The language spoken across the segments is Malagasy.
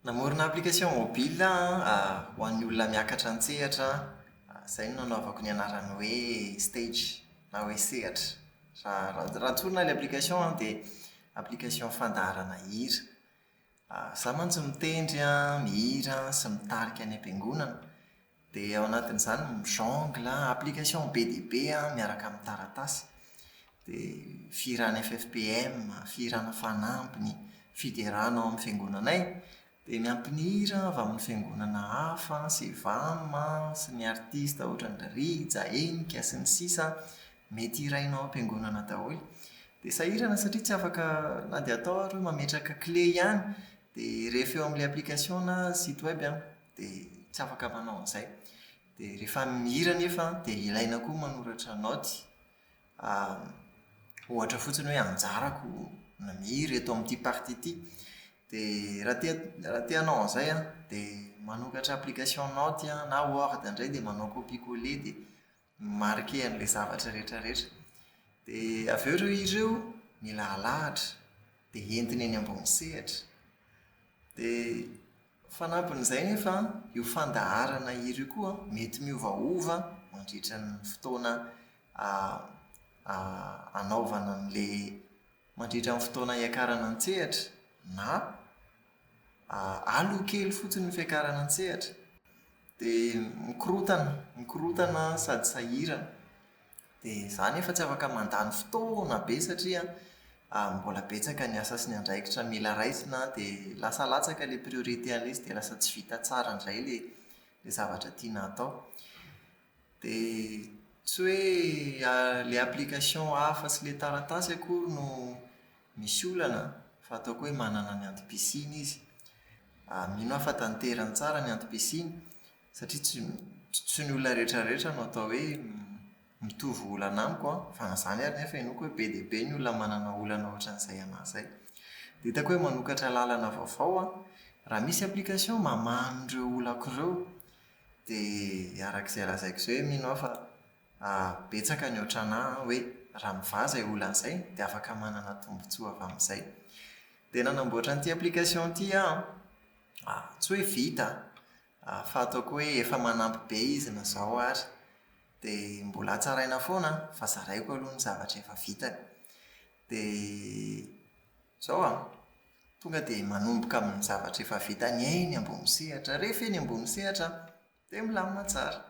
Namorona application mobile aho an, ho an'ny olona miakatra an-tsehatra an, izay no nanaovako ny anarany hoe Stage na hoe sehatra. Raha tsorina ilay application an, dia application fandaharana hira. Izaho mantsy mitendry an, mihira sy mitarika any am-piangonana. Dia ao anatin'izany mi-jongle, application be dia be an, miaraka amin'ny taratasy. Dia fihirana FFPM, fihirana fanampiny, fiderana ao amin'ny fiangonanay. Dia miampy ny hira avy amin'ny fiangonana hafa, SEVAM, sy ny artista ohatran'i Rija, Henika, sy ny sisa Mety hiraina ao am-piangonana daholo. Dia sahirana satria tsy afaka na dia atao ary hoe mametraka clé ihany, dia rehefa eo amin'ilay application na site web an, dia tsy afaka manao an'izay. Dia rehefa mihira anefa an, dia ilaina koa manoratra naoty. Ohatra fotsiny hoe anjarako ny mihira eto amin'ity partie ity. Dia raha te raha te hanao an'izay an, dia manokatra application naoty an, na Word indray dia manao copier coller dia mi-marquer an'ilay zavatra rehetra rehetra. Dia avy eo ireo hira ireo mila alahatra dia entina eny ambony sehatra. Dia fanampin'izay nefa an, io fandaharana hira io koa an, mety miovaova mandritra ny fotoana anaovana an'ilay mandritra ny fotoana hiakarana an-tsehatra na aloha kely fotsiny ny fiakarana an-tsehatra. Dia mikorontana, mikorontana sady sahirana. Dia izaho anefa tsy afaka mandany fotoana be satria mbola betsaka ny asa sy ny andraikitra mila raisina dia lasa latsaka ilay priorité an'ilay izy dia lasa tsy vita tsara indray ilay zavatra tiana hatao. Dia tsy hoe ilay application hafa sy ilay taratasy akory no misy olana an, fa ataoko hoe manana ny antom-pisiany izy. Mino aho fa tanterany tsara ny antom-pisiany satria tsy tsy ny olona rehetra rehetra no atao hoe mitovy olana amiko an, fa na izany ary nefa inoako hoe be dia be ny olona manana olana ohatran'izay an'ahy izay. Dia hitako hoe manokatra lalana vaovao an, raha misy application mamaha an'ireo olako ireo, dia araka izay lazaiko izay hoe mino aho fa betsaka ny ohatran'ahy an, hoe raha mivaha izay olana izay dia afaka manana tombontsoa avy amin'izay. Dia nanamboatra an'ity application ity aho an, tsy hoe vita an, fa ataoko hoe efa manampy be izy na izao ary. Dia mbola hatsaraina foana an, fa zaraiko aloha ny zavatra efa vitany. Dia izao an, tonga dia manomboka amin'ny zavatra efa vitany eny ambony sehatra. Rehefa eny ambony sehatra an, dia milamina tsara.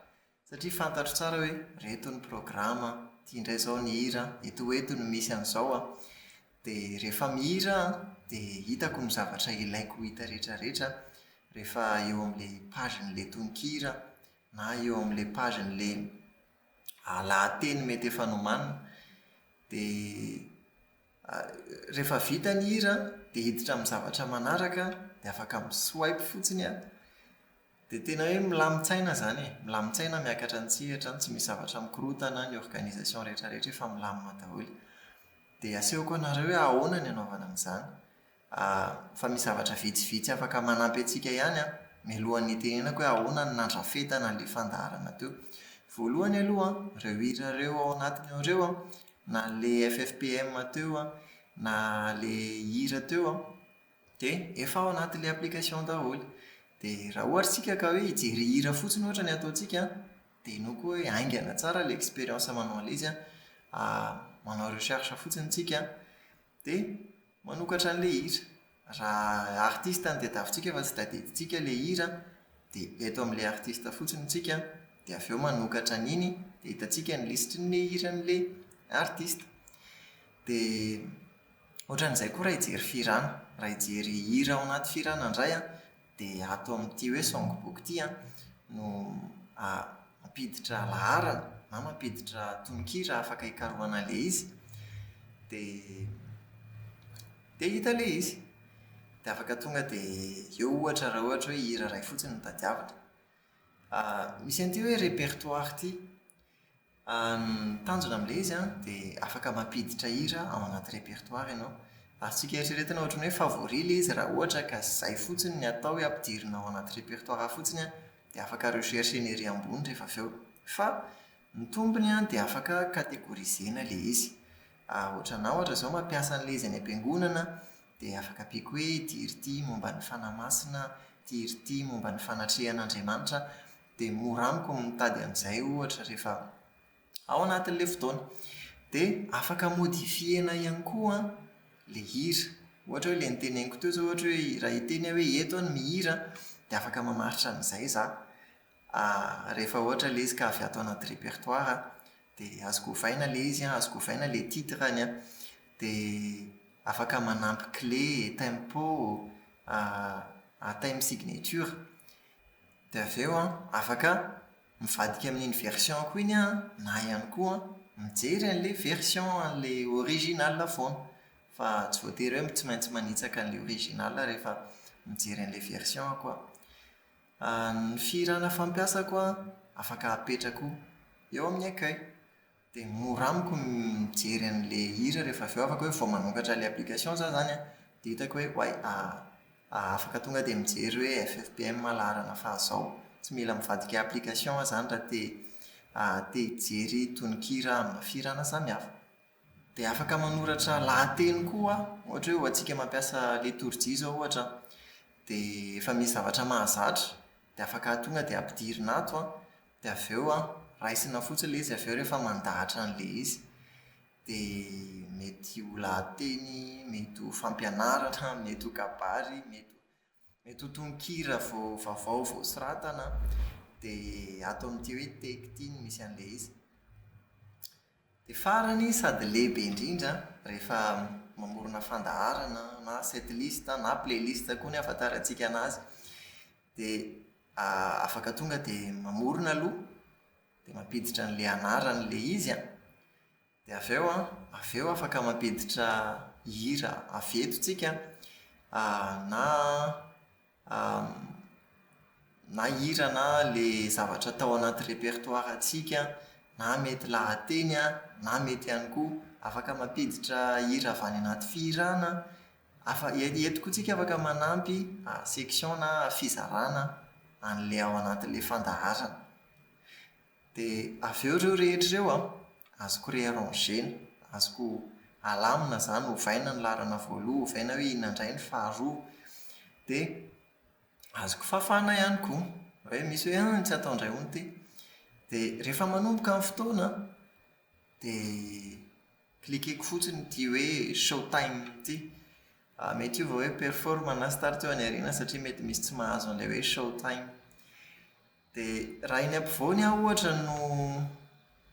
Satria fantatro tsara hoe ireto ny programa, ity indray izao ny hira, eto ho eto no misy an'izao an. Dia rehefa mihira aho an, dia hitako ny zavatra ilaiko ho hita rehetra rehetra rehefa eo amin'ilay page-n'ilay tononkira na eo amin'ilay page-n'ilay lahateny mety efa nomanina. Dia rehefa vita ny hira dia hiditra amin'ny zavatra manaraka dia afaka mi-swipe fotsiny aho. Dia tena hoe milamin-tsaina izany e! Milamin-tsaina miakatra an-tsehatra, tsy misy zavatra mikorontana, ny organisation rehetra rehetra efa milamina daholo. Dia asehoko anareo hoe ahoana ny hanaovana an'izany. Fa misy zavatra vitsivitsy afaka manampy antsika ihany an, mialohan'ny hitenenako hoe ahoana no nandrafetana an'ilay fandaharana teo. Voalohany aloha an, ireo hira ireo ao anatiny ao ireo an, na ilay FFPM teo an, na ilay hira teo an, Dia efa ao anatin'ilay application daholo. Dia raha ohatra isika ka hoe hijery hira fotsiny ohatra ny ataontsika an, dia inoako hoe haingana tsara ilay expérience manao an'ilay izy an. Manao recherche fotsiny isika an, dia manokatra an'ilay hira. Raha artiste no tadiavintsika fa tsy tadidintsika ilay hira an, dia eto amin'ilay artiste fotsiny isika an, dia avy eo manokatra an'iny dia hitantsika ny lisitry ny hiran'ilay artiste. Dia ohatran'izay koa raha hijery fihirana. Raha hijery hira ao anaty fihirana indray an, dia ato amin'ity hoe songbook ity an, no mampiditra laharana na mampiditra tononkira afaka hikarohana an'ilay izy. Dia dia hita ilay izy. Dia afaka tonga dia eo ohatra raha ohatra hoe hira iray fotsiny no tadiavina. Misy an'ity hoe répertoire ity. Ny tanjona amin'ilay izy an, dia afaka mampiditra hira ao anaty répertoire ianao. Azontsika eritreretina ohatran'ny hoe favori ilay izy raha ohatra ka izay fotsiny ny atao hoe ampidirina ao anaty répertoire fotsiny an, dia afaka rechercher-na ery ambony rehefa avy eo. Fa ny tombony an, dia afaka categoriser-na ilay izy. Ohatranà ohatra izao mampiasa an'ilay izy any am-piangonana. Dia afaka ampiako hoe ity hira ity momba ny Fanahy Masina, ity hira ity momba ny fanatrehan'Andriamanitra. Dia mora amiko ny mitady an'izay ohatra rehefa ao anatin'ilay fotoana. Dia afaka modifier-na ihany koa an ilay hira. Ohatra hoe ilay noteneniko teo izao ohatra hoe raha hiteny aho hoe eto aho no mihira an, dia afaka mamaritra an'izay izaho. Rehefa ohatra ilay izy ka avy ato anaty répertoire an, dia azoko ovaina ilay izy an, azoko ovaina ilay titre-ny an, dia afaka manampy clé, tempo, time signature. Dia avy eo an, afaka mivadika amin'iny version-ko iny aho an, na ihany koa mijery an'ilay version an'ilay original foana. Fa tsy voatery hoe tsy maintsy manitsaka an'ilay original rehefa mijery an'ilay version-ko aho. Ny fihirana fampiasako an, afaka apetrako eo amin'ny accueil. Dia mora amiko ny mijery an'ilay hira rehefa avy eo. Afaka hoe vao manokatra an'ilay application izaho izany an, dia hitako hoe oay, afaka tonga dia mijery hoe FFPM laharana fahazao. Tsy mila mivadika application aho izany raha te te hijery tononkira amina fihirana samihafa. Dia afaka manoratra lahateny koa aho. Ohatra hoe ho antsika mampiasa litorjia izao ohatra an, dia efa misy zavatra mahazatra, dia afaka tonga dia ampidirina ato an, dia avy eo an, raisina fotsiny ilay izy avy eo rehefa mandahatra an'ilay izy. Dia mety ho lahateny, mety ho fampianarana, mety ho kabary, mety mety ho tononkira vao vaovao vao soratana. Dia ato amin'ity hoe take ity no misy an'ilay izy. Dia farany sady lehibe indrindra, rehefa mamorona fandaharana na setlist na playlist koa ny ahafantarantsika anazy, dia afaka tonga dia mamorona aloha, dia mampiditra an'ilay anaran'ilay izy an, dia avy eo an, avy eo afaka mampiditra hira avy eto tsika an, na na hira na ilay zavatra tao anaty répertoire-ntsika, na mety lahateny an, na mety ihany koa afaka mampiditra hira avy any anaty fihirana. Afa- eto koa tsika afaka manampy section na fizarana an'ilay ao anatin'ilay fandaharana. Dia avy eo ireo rehetra ireo an, azoko réarranger-na, azoko alamina izany, ovaina ny laharana voalohany, ovaina hoe inona indray ny faharoa. Dia azoko fafana ihany koa. Hoe misy hoe an, tsy atao indray hono ity. Dia rehefa manomboka ny fotoana an, dia cliquer-ko fotsiny ity hoe show time ity. Mety hiova hoe perform na start eo any aoriana satria mety misy tsy mahazo an'ilay hoe show time. Dia raha eny ampovoany aho ohatra no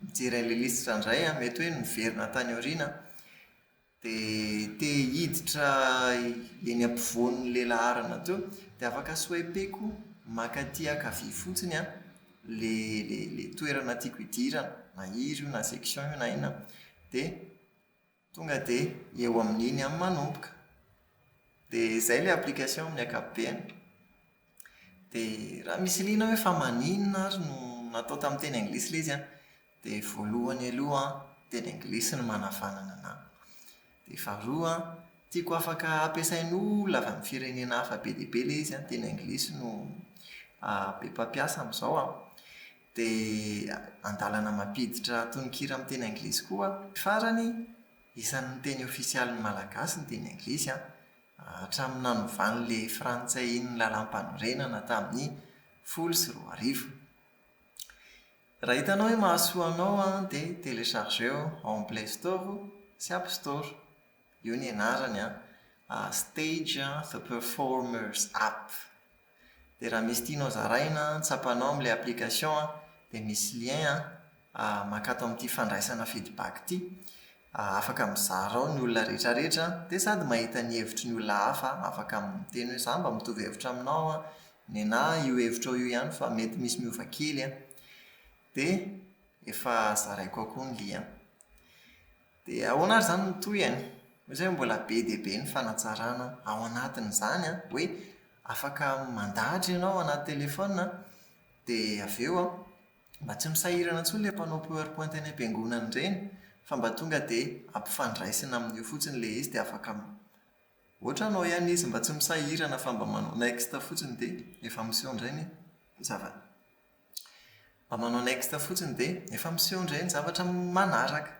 mijery an'ilay lisitra indray an, mety hoe niverina tany aoriana aho, dia te hiditra eny ampovoan'ilay laharana teo, dia afaka swiper-ko mankaty ankavia fotsiny an, ilay ilay toerana tiako hidirana, na hira io na section io na inona, dia Tonga dia eo amin'iny aho manomboka. Dia izay ilay application amin'ny ankapobeny. Dia raha misy liana hoe fa maninona ary no natao tamin'ny teny anglisy ilay izy an, dia voalohany aloha an, teny anglisy no manavanana anahy. Dia faharoa an, tiako afaka ampiasain'olona avy amin'ny firenena hafa be dia be ilay izy an, teny anglisy no be mpampiasa amin'izao an. Dia andalana mampiditra tononkira amin'ny teny anglisy koa aho. Farany, isan'ny teny ofisialin'ny Malagasy ny teny anglisy an, hatramin'ny nanovan'ilay frantsay iny ny lalàmpanorenana tamin'ny 2010. Raha hitanao hoe mahasoa anao an, dia téléchargeo ao amin'ny Play Store sy App Store. Io ny anarany an, Stage The Performers App. Dia raha misy tianao zaraina, tsapanao amin'ilay application dia misy lien mankato amin'ity fandraisana feedback ity. Afaka mizara ao ny olona rehetra rehetra dia sady mahita ny hevitry ny olona hafa, afaka miteny hoe za mba mitovy hevitra aminao an, nenà io hevitrao io ihany fa mety misy miova kely an. Dia efa zaraiko ao koa ny lien. Dia ahoana ary izany ny tohiny? Hoy izay hoe mbola be dia be ny fanatsarana ao anatin'izany an, hoe afaka mandahatra ianao anaty telefaonina dia avy eo an, mba tsy misahirana intsony ilay mpanao powerpoint any am-piangonana ireny fa mba tonga dia ampifandraisina amin'io fotsiny ilay izy dia afaka ohatranao ihany izy mba tsy misahirana fa mba manao next fotsiny dia efa miseho indray ny zava- Mba manao next fotsiny dia efa miseho indray ny zavatra manaraka.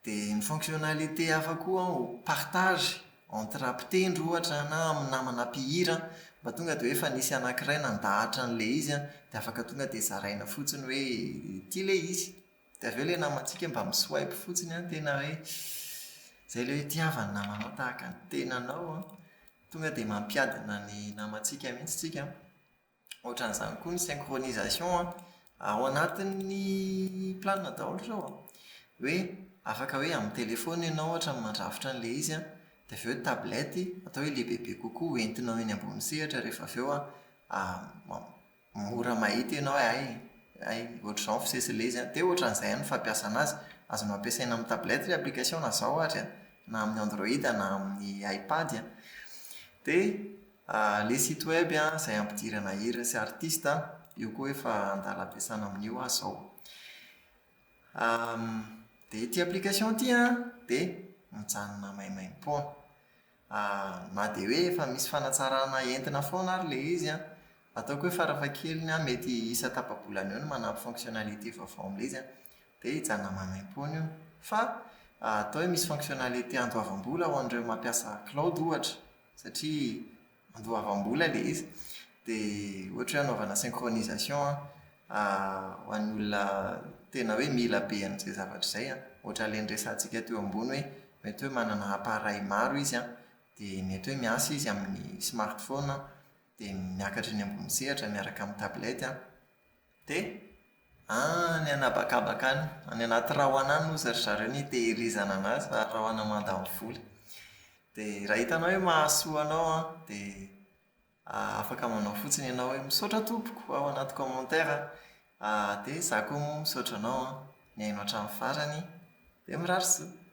Dia ny fonctionnalité hafa koa an, partage. Entre mpitendry ohatra na amin'ny namana mpihira an, mba tonga dia hoe efa nisy anakiray nandahatra an'ilay izy an, dia afaka tonga dia zaraina fotsiny hoe ity ilay izy. Dia avy eo ilay namantsika mba mi-swipe fotsiny an, tena hoe izay ilay hoe tiava ny namanao tahaka ny tenanao an. Tonga dia mampiadana ny namantsika mihitsy tsika an. Ohatran'izany koa ny synchronisation an, ao anatin'ny planina daholo ireo an. Hoe afaka hoe amin'ny telefaonina ianao ohatra no mandrafitra an'ilay izy an, dia avy eo tablette atao hoe lehibebe kokoa hoentinao eny ambony sehatra rehefa avy eo an, mora mahita ianao hoe hay, hay ohatr'izao ny fisesin'ilay izy an. Dia ohatran'izay ihany ny fampiasana azy. Azonao ampiasaina amin'ny tablette ilay application na izao ary an, na amin'ny android na amin'ny ipad an. Dia ilay site web an, izay ampidirana hira sy artista an, io koa efa an-dalam-piasana amin'io aho izao. Dia ity application ity an, dia mijanona maimaim-poana. Na dia hoe efa misy fanatsarana entina foana ary ilay izy an, ataoko hoe farafahakeliny an, mety isan-tapa-bolana eo no manampy fonctionnalité vaovao amin'ilay izy an, dia hijanona maimaim-poana io. Fa atao hoe misy fonctionnalité andoavam-bola ho an'ireo mampiasa cloud ohatra, satria andoavam-bola ilay izy. Dia ohatra hoe hanaovana synchronisation an, ho an'ny olona tena hoe mila be an'izay zavatra izay an. Ohatra ilay noresahantsika teo ambony hoe mety hoe manana appareil maro izy an, dia mety hoe miasa izy amin'ny smartphone, dia miakatra eny ambony sehatra miaraka amin'ny tablette an, dia any an'habakabaka any, any anaty rahona any hozy ry zareo no hitehirizana anazy fa rahona mandany vola. Dia raha hitanao hoe mahasoa anao an, dia afaka manao fotsiny ianao hoe misaotra tompoko ao anaty commentaire. Dia izaho koa moa misaotra anao an, nihaino hatramin'ny farany. Dia mirary soa!